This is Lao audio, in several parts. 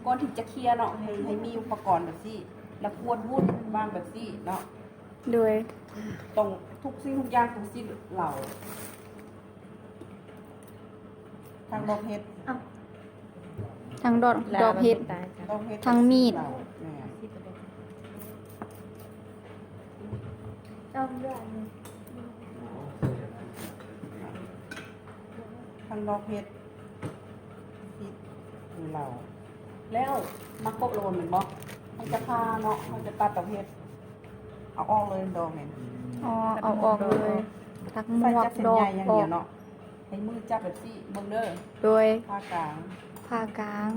ກ່ອນທີ່ຈະເຄຍເນາະ ໃຫ້ ໃຫ້ມີອຸປະກອນແບບນີ້ ແລ້ວກວດວຸ້ນວາງແບບນີ້ເນາະ ໂດຍ ຕ້ອງທຸກສິ່ງທຸກຢ່າງຕ້ອງຊິເລົາ ທັງດອກເຫັດ ທັງດອກ ດອກເຫັດ ດອກເຫັດ ທັງມີດ ແມ່ນ ທັງດອກເຫັດ ຊິເລົາ ແລ້ວມາຄົບແລ້ວແມ່ນບໍ່? ເຮົາຈະຜ່າເນາະ ເຮົາຈະຕັດດອກເຫັດ ເອົາອອກເລີຍດອກແມ່ນ ອໍ ເອົາອອກເລີຍ ຕັດໝວກ ດອກ ອອກ ໃຫ້ມືຈັບແບບນີ້ເບິ່ງເດີ ໂດຍ ຜ່າກາງ ຜ່າກາງ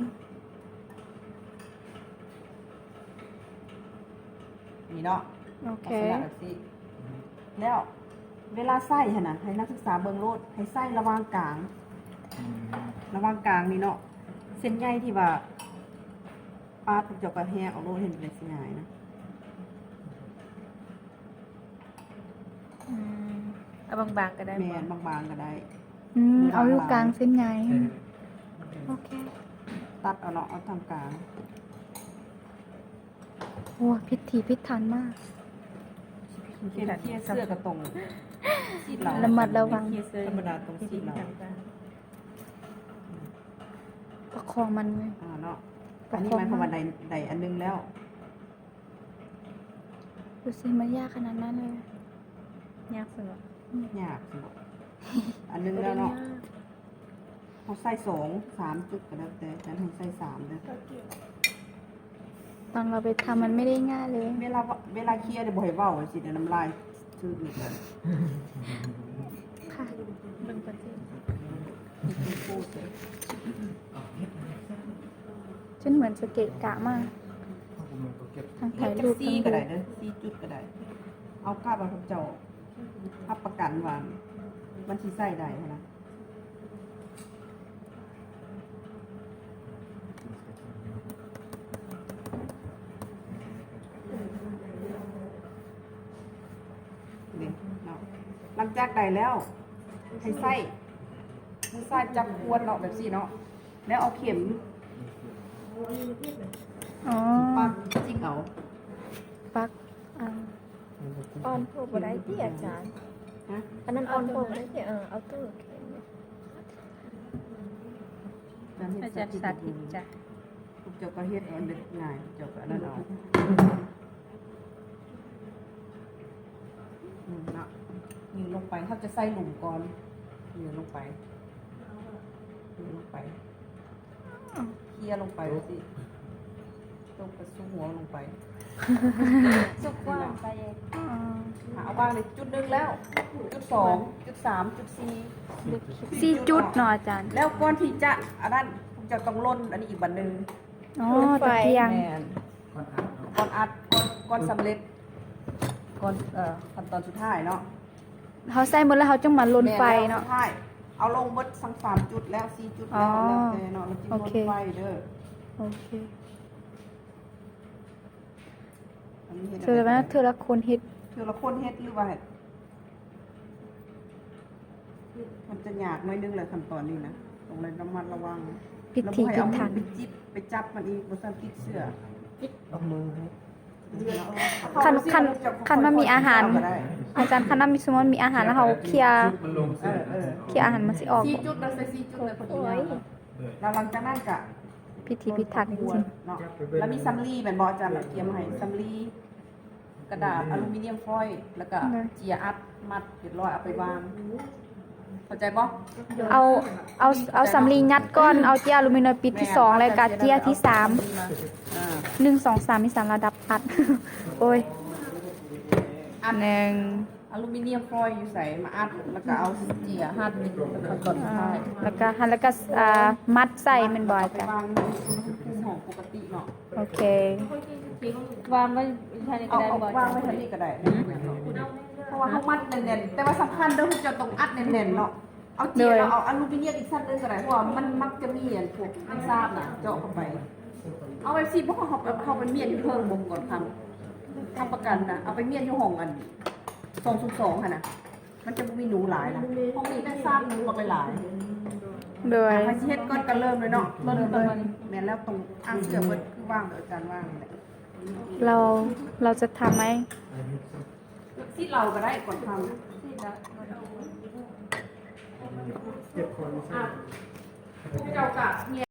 ນີ້ເນາະ ໂອເຄ ລັກສະນະແບບນີ້ ແລ້ວເວລາໃສ່ຫັ້ນນະ ໃຫ້ນັກສຶກສາເບິ່ງໂລດ ໃຫ້ໃສ່ລະຫວ່າງກາງ ອືມ ລະຫວ່າງກາງນີ້ເນາະ ເສັ້ນໃຍທີ່ວ່າ ປາດ ພວກເຈົ້າກໍແຫກເອົາໂລດ ເຫັນເປັນຊິງ່າຍນະ ອືມ ເອົາບາງໆກໍໄດ້ ແມ່ນ ບໍ່ ບາງໆກໍໄດ້ ອືມ ເອົາຢູ່ກາງເສັ້ນໃຍ ໂອເຄ ຕັດເອົາເນາະ ເອົາທາງກາງ ໂອ້ ພິຖີພິຖັນມາກ ເຄຍເສື້ອກໍຕ້ອງສີດເລົາ ລະມັດລະວັງ ທຳມະດາຕ້ອງສີດເລົາ ປະຄອງມັນ ອ່າ ເນາະ ປະຄອງ ອັນນີ້ໝາຍຄວາມວ່າໄດ້ ໄດ້ອັນໜຶ່ງແລ້ວ ດູຊິ ມັນຍາກຂະໜາດນັ້ນເລີຍ ຍາກສຸດ ອືມ ຍາກສຸດ ອັນໜຶ່ງແລ້ວເນາະ ບໍ່ໄດ້ຍາກ ເຮົາໃສ່ສອງສາມຈຸດກໍແລ້ວແຕ່ ແຕ່ໃຫ້ໃສ່ສາມເດີ ຕອນເຮົາໄປທຳມັນໄມ່ໄດ້ງ່າຍເລີຍ ເວລາ ເວລາເຄຍນີ້ບໍ່ໃຫ້ເວົ້າ ຊິໄດ້ນ້ຳລາຍ ຖືກນີ້ກໍ ຄ່ະ ເບິ່ງກ່ອນຊິ ຈົນເໝືອນຈະເກະກະມາ ທັງຖ່າຍຮູບທັງດູ ສີ່ກໍໄດ້ເດີ ສີ່ຈຸດກໍໄດ້ ເອົາກະວ່າພວກເຈົ້າຮັບປະກັນວ່າມັນຊິໃຊ້ໄດ້ຫັ້ນນະ. ນີ້ເນາະ ຫຼັງຈາກໄດ້ແລ້ວ ໃຫ້ໃຊ້ມືຊ້າຍຈັບຂວດເນາະ ແບບຊີ້ເນາະ ແລ້ວເອົາເຂັມ ອໍ ປັກຈິກເອົາ ປັກ ອ່າ ອ່ອນໂພດບໍ່ໄດ້ຕິອາຈານ? ຮະ? ອັນນັ້ນອ່ອນໂພດບໍ່ໄດ້ຕິ? ເອີ ເອົາໂຕເຂັມ ອາຈານສາທິດຈ້ະ. ພວກເຈົ້າກໍເຮັດເອົາເດັດງ່າຍ ເຈົ້າກໍອັນນັ້ນເອົາ ອືມ ເນາະ ຍິງລົງໄປ ເຮົາຈະໃສ່ຫຼຸມກ່ອນ ຍິງລົງໄປ ຍິງລົງໄປ ເຄຍລົງໄປຊິ ຕົກກະຊຸກຫົວລົງໄປ ຊຸກກວ້າງໄປ ອືມ ເອົາວາງໄດ້ຈຸດໜຶ່ງແລ້ວ ຈຸດສອງ ຈຸດສາມ ຈຸດສີ່ ສີ່ຈຸດເນາະອາຈານ. ແລ້ວກ່ອນທີ່ຈະອັນນັ້ນ ເຈົ້າຕ້ອງຫຼົ່ນອັນນີ້ອີກບັດໜຶ່ງ. ອໍ ຕະກຽງ ແມ່ນ ກ່ອນອັດ ກ່ອນ ກ່ອນສຳເລັດ ກ່ອນ ເອີ ຂັ້ນຕອນສຸດທ້າຍເນາະ. ເຮົາໃສ່ໝົດແລ້ວ ເຮົາຈຶ່ງມາຫຼົ່ນໄຟເນາະ. ແມ່ນແລ້ວ ສຸດທ້າຍເອົາລົງໝົດທັງສາມຈຸດແລ້ວ ສີ່ຈຸດແລ້ວ ອໍ ແລ້ວແຕ່ເນາະ ແລ້ວຈຶ່ງ ໂອເຄ ຫຼົ່ນໄຟເດີ. ໂອເຄ ອັນນີ້ເຮັດ ເທື່ອລະຄົນເຮັດ ເທື່ອລະຄົນເຮັດ ຫຼືວ່າ ມັນຈະຍາກໜ້ອຍໜຶ່ງແຫຼະຂັ້ນຕອນນີ້ນະ ຕ້ອງໄດ້ລະມັດລະວັງ ພິຖີພິຖັນ ແລ້ວບໍ່ໃຫ້ເອົາມືໄປຈິບໄປຈັບມັນອີກ ບໍ່ຊັ້ນຕິດເຊື້ອ ຕິດເອົາມືໃຫ້ ຄັນ ຄັນ ຄັນມັນມີອາຫານ ອາຈານ ຄັນມັນມີ ສົມມຸດມີອາຫານແລ້ວເຮົາເຄຍ ເອີ ເອີ ເຄຍອາຫານມັນຊິອອກ ສີ່ຈຸດນະ ໃສ່ສີ່ຈຸດນະ ພໍດີງາມ. ແລ້ວຫຼັງຈາກນັ້ນກະພິຖີພິຖັນ ເນາະ ແລ້ວມີສຳລີແມ່ນບໍ່ອາຈານ? ລະກຽມໃຫ້ສຳລີ ກະດາດອາລູມີນຽມຟອຍ ແລ້ວກະເຈ້ຍອັດມັດຮຽບຮ້ອຍ ເອົາໄປວາງ ເຂົ້າໃຈບໍ່? ເອົາ ເອົາ ເອົາສຳລີຍັດກ່ອນ ເອົາເຈ້ຍອາລູມີນຽມປິດທີສອງ ແລ້ວກະເຈ້ຍທີສາມ ໜຶ່ງ ສອງ ສາມ ມີສາມລະດັບອັດ ໂອ້ຍ ອັດ ໜຶ່ງ ອາລູມີນຽມຟອຍຢູ່ໃສ ມາອັດ ແລ້ວກະເອົາເຈ້ຍຮັດ ແລ້ວກະ ອ່າ ແລ້ວກະ ແລ້ວກະ ອ່າ ມັດໃສ່ແມ່ນບໍ່ອາຈານ? ວາງໃນຫ້ອງປົກກະຕິເນາະ. ໂອເຄ ວາງໄວ້ທາງນີ້ກໍໄດ້ບໍ່? ວາງໄວ້ທາງນີ້ກໍໄດ້ ເພາະວ່າເຮົາມັດແໜ້ນໆ ແຕ່ວ່າສຳຄັນເດີ ເຈົ້າຕ້ອງອັດແໜ້ນໆເນາະ. ເອົາເຈ້ຍ ໂດຍ ແລ້ວເອົາອາລູມີນຽມອີກຊັ້ນໜຶ່ງກໍໄດ້ ເພາະວ່າມັນມັກຈະມີອັນພວກແມງສາບນະ ເຈາະເຂົ້າໄປ. ເອົາໄປຊີ້ບໍ່ ເຮົາ ເຮົາໄປມ້ຽນຢູ່ເທິງບໍ່ກ່ອນ ຄຳ ຄຳປະກັນນະ ເອົາໄປມ້ຽນຢູ່ຫ້ອງອັນ ສອງສູນສອງຫັ້ນນະ ມັນຈະບໍ່ມີໜູຫຼາຍນະ ຫ້ອງນີ້ແມ່ນຊາກໜູບັກຫຼາຍໆ. ໂດຍ ໃຜຊິເຮັດກ່ອນກໍເລີ່ມເລີຍເນາະ ເລີ່ມເລີຍ ແມ່ນແລ້ວ ຕ້ອງອ້າງເຊື່ອເບິດ ຄືວາງແບບອາຈານວາງນີ້ແຫຼະ เราเราจะทำไหม ຊິເລົ່າກໍໄດ້ກ່ອນທຳ ເຈົ້າກໍ